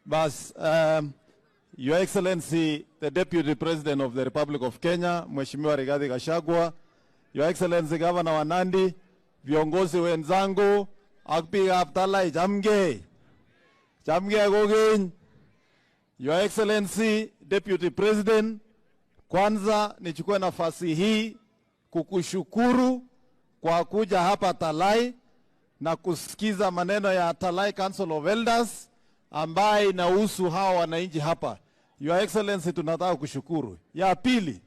Bas, Your Excellency, the Deputy President of the Republic of Kenya, Mheshimiwa Rigathi Gachagua, Your Excellency Governor wa Nandi, viongozi wenzangu, ak biikab Talai, chamgei. Chamgei kokeny. Your Excellency Deputy President, kwanza nichukue nafasi hii kukushukuru kwa kuja hapa Talai na kusikiza maneno ya Talai Council of Elders ambaye inahusu hawa wananchi hapa. Your Excellency, tunataka kushukuru. Ya pili,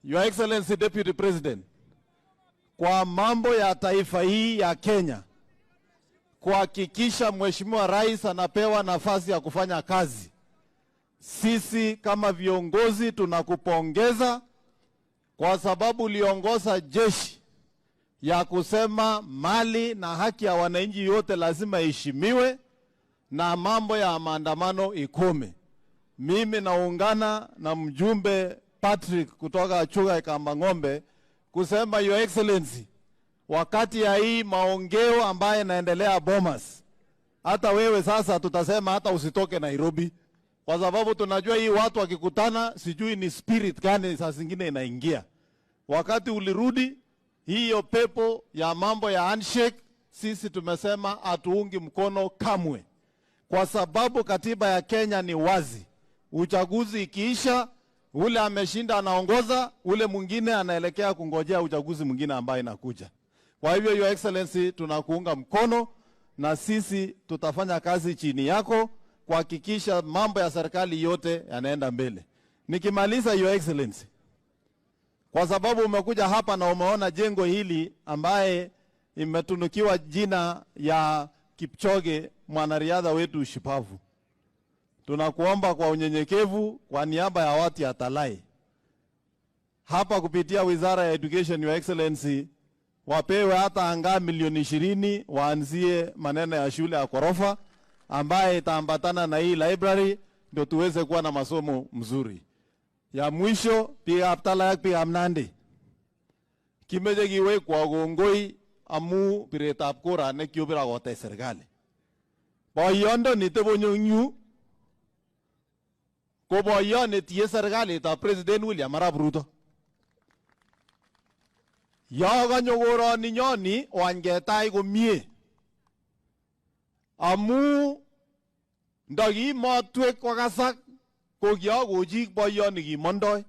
Your Excellency Deputy President, kwa mambo ya taifa hii ya Kenya, kuhakikisha Mheshimiwa Rais anapewa nafasi ya kufanya kazi. Sisi kama viongozi tunakupongeza kwa sababu uliongoza jeshi ya kusema mali na haki ya wananchi yote lazima iheshimiwe na mambo ya maandamano ikome. Mimi naungana na mjumbe Patrick kutoka Chuka Kamba Ng'ombe kusema Your Excellency, wakati ya hii maongeo ambaye inaendelea Bomas, hata wewe sasa tutasema hata usitoke Nairobi, kwa sababu tunajua hii watu wakikutana, sijui ni spirit gani saa zingine inaingia. Wakati ulirudi hiyo pepo ya mambo ya handshake, sisi tumesema hatuungi mkono kamwe, kwa sababu katiba ya Kenya ni wazi. Uchaguzi ikiisha, ule ameshinda anaongoza, ule mwingine anaelekea kungojea uchaguzi mwingine ambaye inakuja. Kwa hivyo Your Excellency, tunakuunga mkono na sisi tutafanya kazi chini yako kuhakikisha mambo ya serikali yote yanaenda mbele. Nikimaliza Your Excellency, kwa sababu umekuja hapa na umeona jengo hili ambaye imetunukiwa jina ya Kipchoge, mwanariadha wetu shupavu, tunakuomba kwa unyenyekevu kwa niaba ya watu ya Talai hapa kupitia Wizara ya Education, Your Excellency, wapewe hata angaa milioni 20 waanzie maneno ya shule ya ghorofa ambaye itaambatana na hii library, ndio tuweze kuwa na masomo mzuri. Ya mwisho, biikab Talai ak biikab Nandi, kimeche kiwekwa kongoi amu biretab kura nekiobir akotech serikali. Boyondoni tebonyo eng yu ko boyot netie serikalitab President William Arap Ruto. Yo kanyo koroni nyoni wany ketach komie, amu ndakimotwek kokasak ko kiakochik boyoni kimondoi.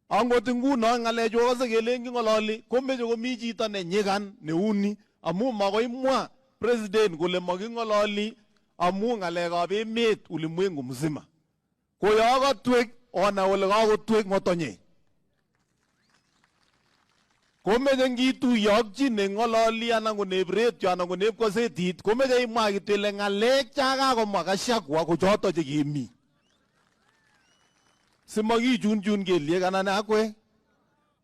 Angot nguno ng'alechu akase kelen king'ololi komeche komi chito ne nyikan neuni, amu makoi mwa president kole making'ololi amu ng'alekab emet ulimwengu mzima. Ko yo katwek onai ole kakotwek ng'otonye. Komeche ngituiyo ak chi neng'ololi anan ko neib radio anan ko neib kasetit, komeche imwa kityo ile ng'alek cha kakomwa Gachagua ko choto chekimi. Simakichunchun kelyek anan akwek.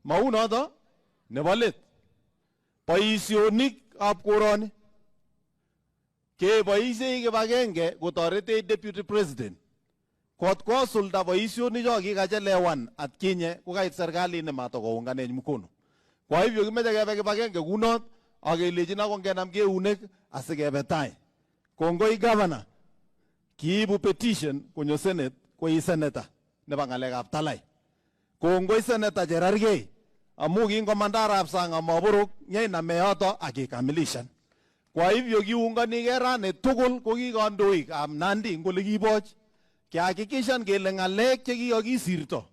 Mau noto nebo let. Boisionikab koroni keboisiei kibagenge kotoretech Deputy President kot kosulda boisionik cho kikachelewan atkinye kokait serikalit nematokounganech mkono. Kwa hivyo kimeche kebe kibagenge kunot ak kelechin akot ngenam keunek asikebe tai. Kongoi Governor, kiibu petition konyo Senate ko i senator nebo ng'alekab Talai. Kongoi Senator Cherargei amu kingomanda arap sang amaborok nyeinamen yoto ak kikamilishan. Kwa hivyo kiunganike rani tugul ko ki kandoikab Nandi ngole kiboch kihakikishan kele ng'alek chekikakisirto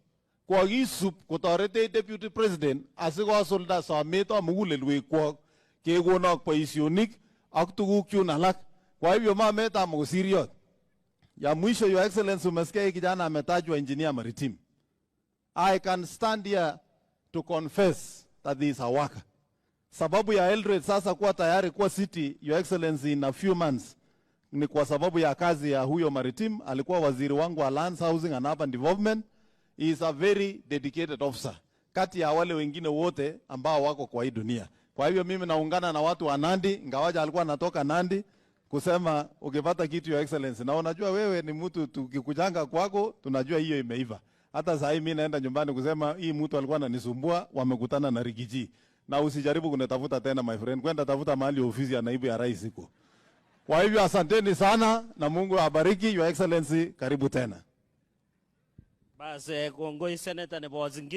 kokakisub kotoretech Deputy President asikosulda sometab mugulelwekwok kekonok boisionik ak tuguk chun alak. Kwa hivyo mametab mokosiriot. Ya mwisho, Your Excellency, umesikia hii kijana ametajwa engineer Maritim. I can stand here to confess that this is a worker. Sababu ya Eldoret sasa kuwa tayari kuwa city, Your Excellency, in a few months ni kwa sababu ya kazi ya huyo Maritim. Alikuwa waziri wangu wa Lands, Housing and Urban Development. He is a very dedicated officer kati ya wale wengine wote ambao wako kwa hii dunia. Kwa hivyo mimi naungana na watu wa Nandi, ingawaja alikuwa anatoka Nandi, kusema ukipata kitu Your Excellency, na unajua wewe ni mtu tukikujanga kwako tunajua hiyo imeiva. Hata saa hii mimi naenda nyumbani kusema hii mtu alikuwa ananisumbua, wamekutana na Rigiji. Na usijaribu kunitafuta tena my friend, kwenda tafuta mahali ofisi ya naibu ya rais iko. Kwa hivyo asanteni sana na Mungu awabariki. Your Excellency, karibu tena. Bas, kongoi Senator nebo Uasin.